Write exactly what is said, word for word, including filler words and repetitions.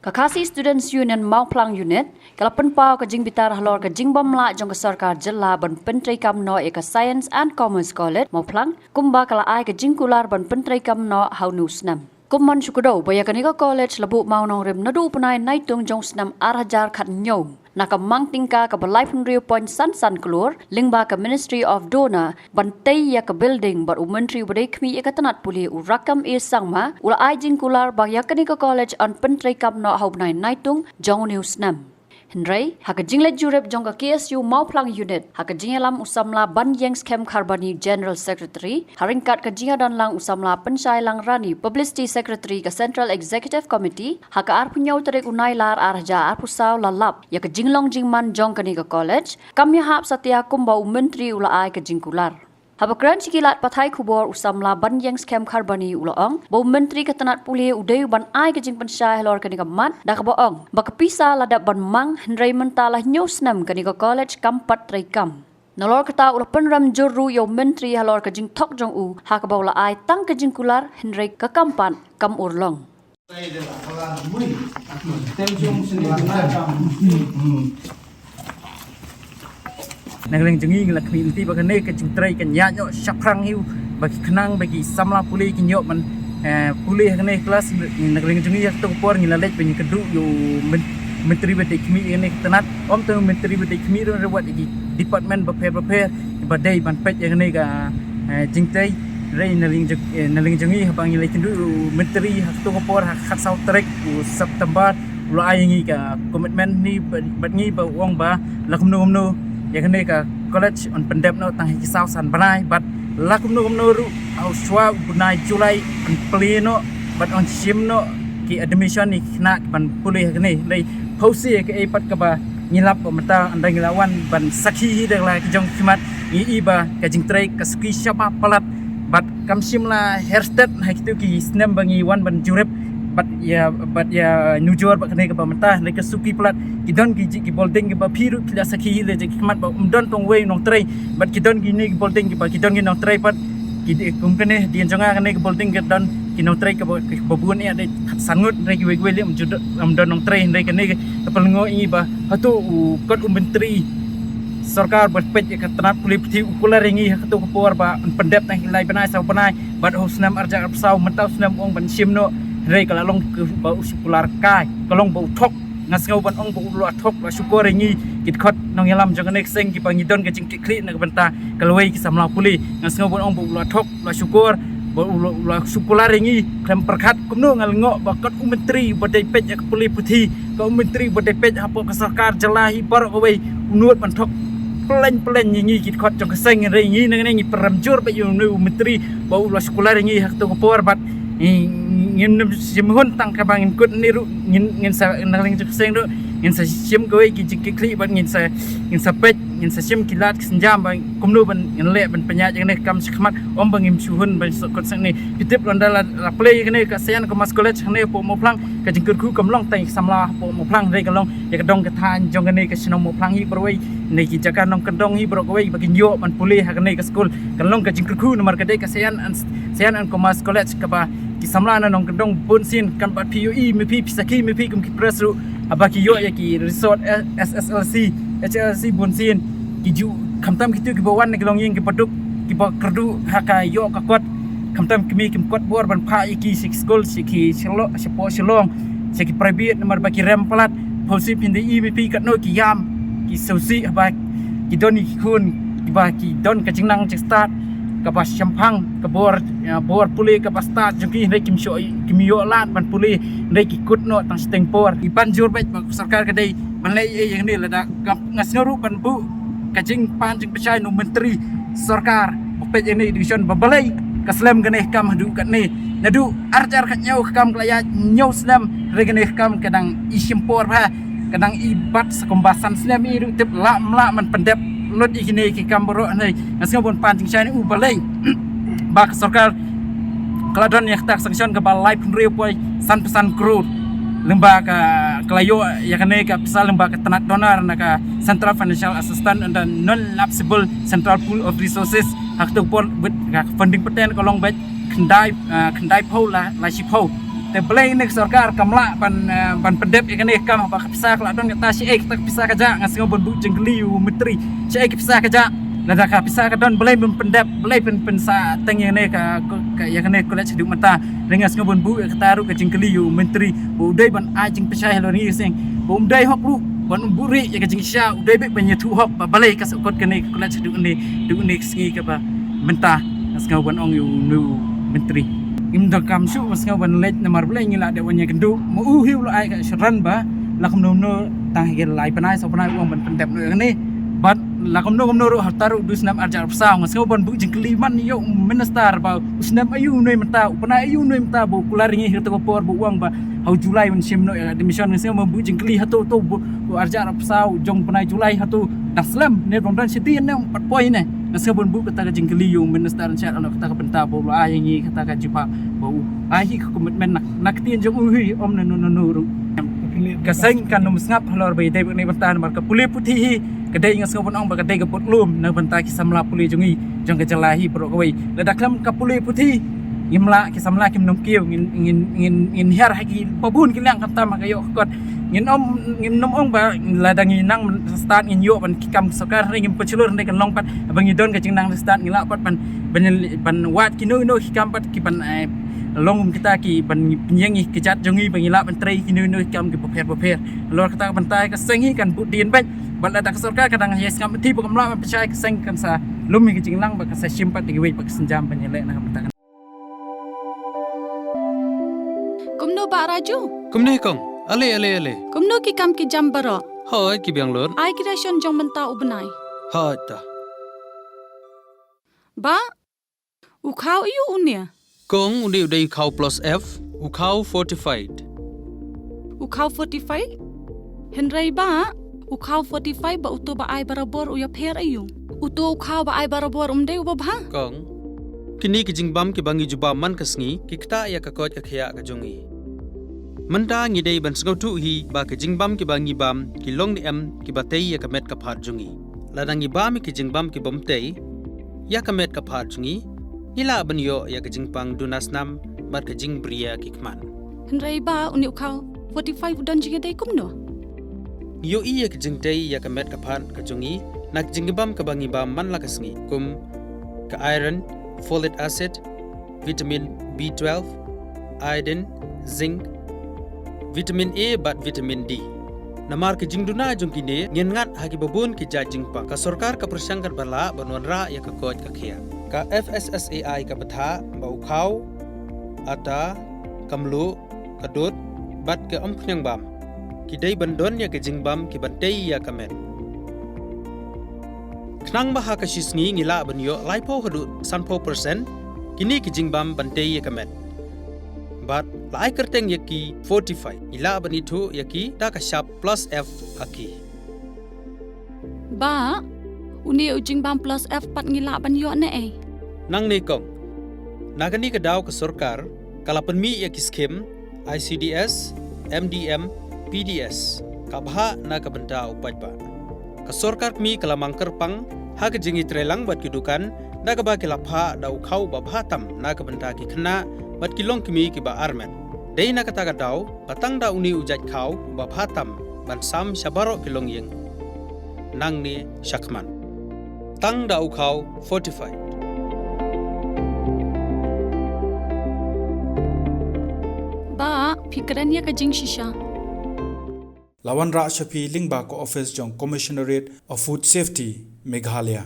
Ka Khasi Students Union Mawphlang Unit ka la pynpaw ka jingbitar halor ka jingbym lah jong ka sorkar jylla ban pyntreikam noh ïa ka Science and Commerce College Mawphlang, kumba ka la ai ka jingkular ban pyntreikam noh ha une u snem. Kum ban shu kdew ba ïa kane ka college la buh mawnongrim naduh u bnai Naitung jong u snem ar hajar khathynñiew na ka mang tyngka kaba laiphew hynriew point san san klur, lyngba ka Ministry of DoNER, ban tei ïa ka building, bad u Myntri uba dei khmih ïa ka tnat pule, u Rakkam A Sangma, u la ai jingkular ba ïa kane ka college yn pyntreikam noh ha u bnai Naitung jong une u snem. Hynrei ha ka jingleit jurip jong ka K S U Mawphlang Unit, ha ka jingïalam u samla Banïeng Skhem Kharbani, General Secretary, ha ryngkat ka jingïadonlang u samla Pynshai Langrani, Publicity Secretary ka Central Executive Committee, ha ka arphew hynñiew tarik u Nailar ar hajar arphew saw, la lap ïa ka jinglong jingman jong kane ka college kam ïahap satia kumba u Myntri u la ai ka jingkular. Haba kren sha ki lad pathai khubor, u samla Banïeng Skhem Kharbani u la ong ba u Myntri ka tnat pule u dei u ban ai ka jingpynshai halor kane ka mat, da kaba ong ba ka pisa la dep ban mang, hynrei mynta la hynñiew snem kane ka college kam pat treikam. Nalor kata, u la pynrem jur ruh ïa u Myntri halor ka jingthok jong u, ha kaba u la ai tang ka jingkular, hynrei ka kam pat kam urlong. Na ka liang jong ngi, ngi la khmih lynti ba kane ka jingtrei kan ïaid noh shaphrang hi, ba ki khnang ba ki samla pule kin ïoh ban, eh, pule ha kane ka klas. Na ka liang jong ngi, ha kato ka por ngi la leit ba ngin kynduh ïa u Myn-, Myntri ba dei khmih ïa kane ka tnat, ym tang u Myntri ba dei khmih ruh, wat ïa ki department bapher bapher ba dei ban peit ïa kane ka, eh, jingtrei. Hynrei na liang jong, eh, na liang jong ngi, haba ngi la ïakynduh u Myntri ha kato ka por, ha ka khatsaw tarik u September, u la ai ïa ngi ka commitment ni bad, bad ngi, ba u ong ba la kumno kumno ïa kane ka college yn pyndep noh tang ha ki saw san bnai, bad la kumno kumno ruh ha u shuwa u bnai July yn plie noh bad yn shim noh ki admission ïa ki khynnah kiban pule ha kane. Hynrei phewse kaei pat kaba ngi lap ba mynta, ynda ngi la wan ban sakhi hi da la ki jong ki khmat, ngi i ba ka jingtrei ka suki shaba palat, bad kam shym la her stet ha kito ki snem ba ngi wan ban jurip bad ïa, bad ïanujor bad kane kaba mynta, hynrei ka suki palat. Ki don ki, ki building kiba phi ruh phi la sakhi hi da la ki jong ki khmat ba ym don tang uwei u nongtrei, bad ki don kine ki building kiba ki don ki nongtrei pat. Ki dei kum kane, dien jong nga kane ka building ka don ki nongtrei kaba, kaba bun ïa dei khatsan ngut, hynrei kiwei kiwei leh ym ju don, ym don nongtrei. Hynrei kane ka pynlyngngoh ïa ngi ba hato u kot u Myntri sorkar ba peit ïa ka tnat pule puthi u kular ïa ngi ha kato ka por ba yn pyndep tang ki lai bnai saw bnai, bad ha u snem ar hajar arphew saw mynta u snem u ong ban shim noh, hynrei ka la long kaba u shu kular kai, ka long ba u thok. Nga sngew ban ong ba u la thok, la shukor ïa ngi ki dkhot nongïalam jong kane ka seng kiba ngi don ka jingkitkhlieh na ka bynta ka lawei ki samla pule. Nga sngew ban ong ba u la thok, la shukor, ba u la, u la shu kular ïa ngi khlem pyrkhat. Kumno nga lyngngoh ba kot u Myntri ba dei peit ïa ka pule puthi, kot u Myntri ba dei peit hapoh ka sorkar jylla hi baroh kawei, u nud ban thok plein plein ïa ngi ki dkhot jong ka seng. Hynrei ngi nangne ngi pynrem jur bad ïa une u Myntri ba u la shu kular ïa ngi ha kato ka por, bad ngi, ngin nym shim hun tang kaba ngin kut ne ruh, ngin, ngin sa, na ka liang jong ka seng ruh ngin sa shim kawei ki jingkitkhlieh bad ngin sa, ngin sa peit, ngin sa shim ki lad ki sienjam ba kumno ban ngin leh ban pynïaid ïa kane ka kam shakhmat, ym ba ngim shu hun ban shu kut seng ne. Phi tip, lada la, la plie ïa kane ka Saint Anne Commerce College hangne hapoh Mawphlang, ka jingkyrkhu kam long tang ïa ki samla hapoh Mawphlang, hynrei ka long ïa ka dong ka thaiñ jong kane ka shnong Mawphlang hi baroh kawei, ne ki jaka nongkyndong hi baroh kawei ba kin ïoh ban pule ha kane ka skul. Ka long ka jingkyrkhu namar ka dei ka Saint Anne, Saint Anne Commerce College kaba ki samla na nongkyndong bunsien, kan pat phi ïohi ma phi, phi sakhi ma phi kum ki press ruh, haba ki ïoh ïa ki result, eh, S S L C, H S L C bunsien, ki ju, khamtam kito kiba wan na ki longïing kiba duk, kiba kyrduh ha ka ïoh ka kot, khamtam kmie kim kot bor ban phah ïa ki sha ki skul, sha ki Shillong, shapoh Shillong, sha ki private, namar ba ki rem palat. Phewse phin da ïohi ma phi katno ki ïam, ki sngewsih haba ki don ïa ki khun kiba ki don ka jingnang jingstad kaba shemphang, ka bor, eh, bor pule kaba stad jong ki, hynrei kim shu, kim ïoh lad ban pule, hynrei ki kut noh tang shiteng por. Ngi pan jur beit ba ka sorkar ka dei ban leh ei ei ïa kane. Lada nga, nga sngew ruh ban buh ka jingpan jingpynshai na u Myntri sorkar ba peit ïa kane education, ba balei ka slem kane ka kam haduh katne. Naduh ar hajar khathynñiew ka kam ka la ïaid, hynñiew snem hynrei kane ka kam ka dang i shim por bha, ka dang i bat sa kumba san snem. I ruh tip lah ym lah ban pyndep lut ïa kine ki kam baroh. Hynrei nga sngew ban pan jingshai na u, balei ba ka sorkar ka la don ïa kata ka sanction kaba laiphew hynriew point san phew san klur, lyngba ka, ka la ïoh ïa kane ka pisa lyngba ka tnat DoNER na ka Central Financial Assistance and the Non-Lapsable Central Pool of Resources. Ha kato ka por bad ka funding pateng ka long beit khyndai, ah, khyndaiphew la, la shiphew. Te balei ne ka sorkar kam lah ban, eh, ban pyndep ïa kane ka kam, haba ka pisa ka la don kata, shaei kata ka pisa ka jah? Nga sngew ban buh jingkylli ïa u myntri, shaei ka pisa ka jah? Lada ka pisa ka don, balei ban pyndep, balei pyn, pynsahteng ïa kane ka, ka, ïa kane ka college haduh mynta? Te nga sngew ban buh ïa kata ruh ka jingkylli ïa u myntri, ba u dei ban ai jingpynshai halor kane ka seng, ba um dei hok ruh ban um buhrieh ïa ka jingshisha, u dei beit ban ïathuh hok ba balei ka sahkut kane ka college haduh kane, haduh kane ka sngi kaba mynta. Nga sngew ban ong ïa u myntri, ngim donkam shuh, nga sngew ban leit, namar balei? Ngi la dep wan ïakynduh, ma u hi u la ai ka assurance ba la kumno kumno, tang ha ki lai bnai saw bnai u ong ban pyndep noh ïa kane. Bad la kumno kumno ruh, haduh u snem arhajar arphew saw, nga sngew ban buh jingkylli man ïa u minister ba u snem aïu une mynta, u bnai aïu une mynta ba u kular ïa ngi ha kata ka por ba u ong ba ha u July un shim noh ïa ka admission. Nga sngew ban buh jingkylli hato to ba u arhajar arphew saw jong u bnai July hato da slem ne, ban don shadien ne, um pat poi ne. Nga sngew ban buh kata ka jingkylli ïa u minister Ranjit halor kata ka bynta ba u la ai ïa ngi kata ka jubab ba u ai hi ka commitment na, na ka ktien jong u hi, ym na no no no ruh. Ka seng kan ym sngap halor ba ïadei bad kane ka bynta, namar ka pule puthi hi ka dei, nga sngew ban ong ba ka dei ka budlum na ka bynta ki samla pule jong ngi jong ka jylla hi baroh kawei. Lada khlem ka pule puthi, ngim lah, ki samla kim nym kiew, ngin, ngin, ngin, ngin hiar ha kiba bun ki liang, khamtam ha ka ïoh ka kot. Ngin ym, ngin nym ong ba lada ngi nang stad ngin ïoh ban ki kam sorkar, hynrei ngim pat shlur, hynrei kan long pat ba ngi don ka jingnang stad, ngi lah pat ban, ban, ban wad kino kino ki kam pat ki ban, eh, long kum kita, ki ban pynïeng ïa ki kjat jong ngi ba ngi lah ban trei kino kino ki kam kiba pher bapher. Halor kata ka bynta ka seng hi kan bud dien beit. Bad lada ka sorkar ka dang ïai sngap, te ba kam lah ban pynshai, ka seng kan sa lum ïa ka jinglang bad ka sa shim pat da kiwei pat ki sienjam ban ïaleh na ka bynta. Kumno Bah Raju? Kumne kong. Ale, ale, ale. Kumno ki kam ki jam baroh? Hooid, ki biang lut. Ai ki ration jong mynta u bnai? Hooid ta. Bah, u khaw aïu une? Kong, une u dei u khaw plus F, u khaw fortified. U khaw fortified? Hynrei Bah, u khaw fortified bad uto ba ai barabor u ïapher aïu? Uto u khaw ba ai barabor um dei uba bha? Kong, kine ki jingbam kiba ngi ju bam man ka sngi ki ktah ïa ka koit ka khiah ka jong ngi. Mynta ngi dei ban sngewthuh hi ba ki jingbam kiba ngi bam ki long ne em kiba tei ïa ka met ka phad jong ngi. Lada ngi bam ïa ki jingbam ki bym tei ïa ka met ka phad jong ngi, ngi lah ban ïoh ïa ka jingpang duna snam bad ka jingbriew ki khmat. Hynrei Bah, une u khaw fortified u don jingïadei kumno? Ngi ïohi ïa ka jingtei ïa ka met ka phad ka jong ngi na ka jingbam kaba ngi bam man la ka sngi, kum ka iron, folic acid, vitamin B twelve, iodine, zinc, vitamin A bad vitamin D. Namar ka jingduna jong kine, ngin ngat ha kiba bun ki jait jingpang. Ka sorkar ka pyrshang katba lah ban wanrah ïa ka koit ka khiah. Ka F S S A I ka bthah ba u khaw, atta, ka mluh, ka dud bad ka umphniang bam ki dei ban don ïa ki jingbam ki ban tei ïa ka met. Khnang ba ha ka shi sngi ngi lah ban ïoh laiphew haduh sanphew percent kine ki jingbam ban tei ïa ka met. Bad la ai kyrteng ïa ki fortified, ngi lah ban ithuh ïa ki da ka shap plus F ha ki. Bah, une u jingbam plus F pat ngi lah ban ïoh ne ei? Nangne kong, na kane ka daw ka sorkar ka la pynmih ïa ki skim I C D S, M D M, P D S, ka bhah na ka bynta u paidbah. Ka sorkar kmie ka la mang kyrpang ha ka jingïatreilang bad ki dukan da kaba ki la phah da u khaw ba bha tam na ka bynta ki khynnah bad ki longkmie kiba armet. Dei na kata ka daw ba tang da une u jait khaw ba bha tam ban sam sha baroh ki longïing nangne shakhmat. Tang da u khaw fortified. Bah, phi kren ïa ka jingshisha. La wanrah sha phi lyngba ka office jong Commissionerate of Food Safety, Meghalaya.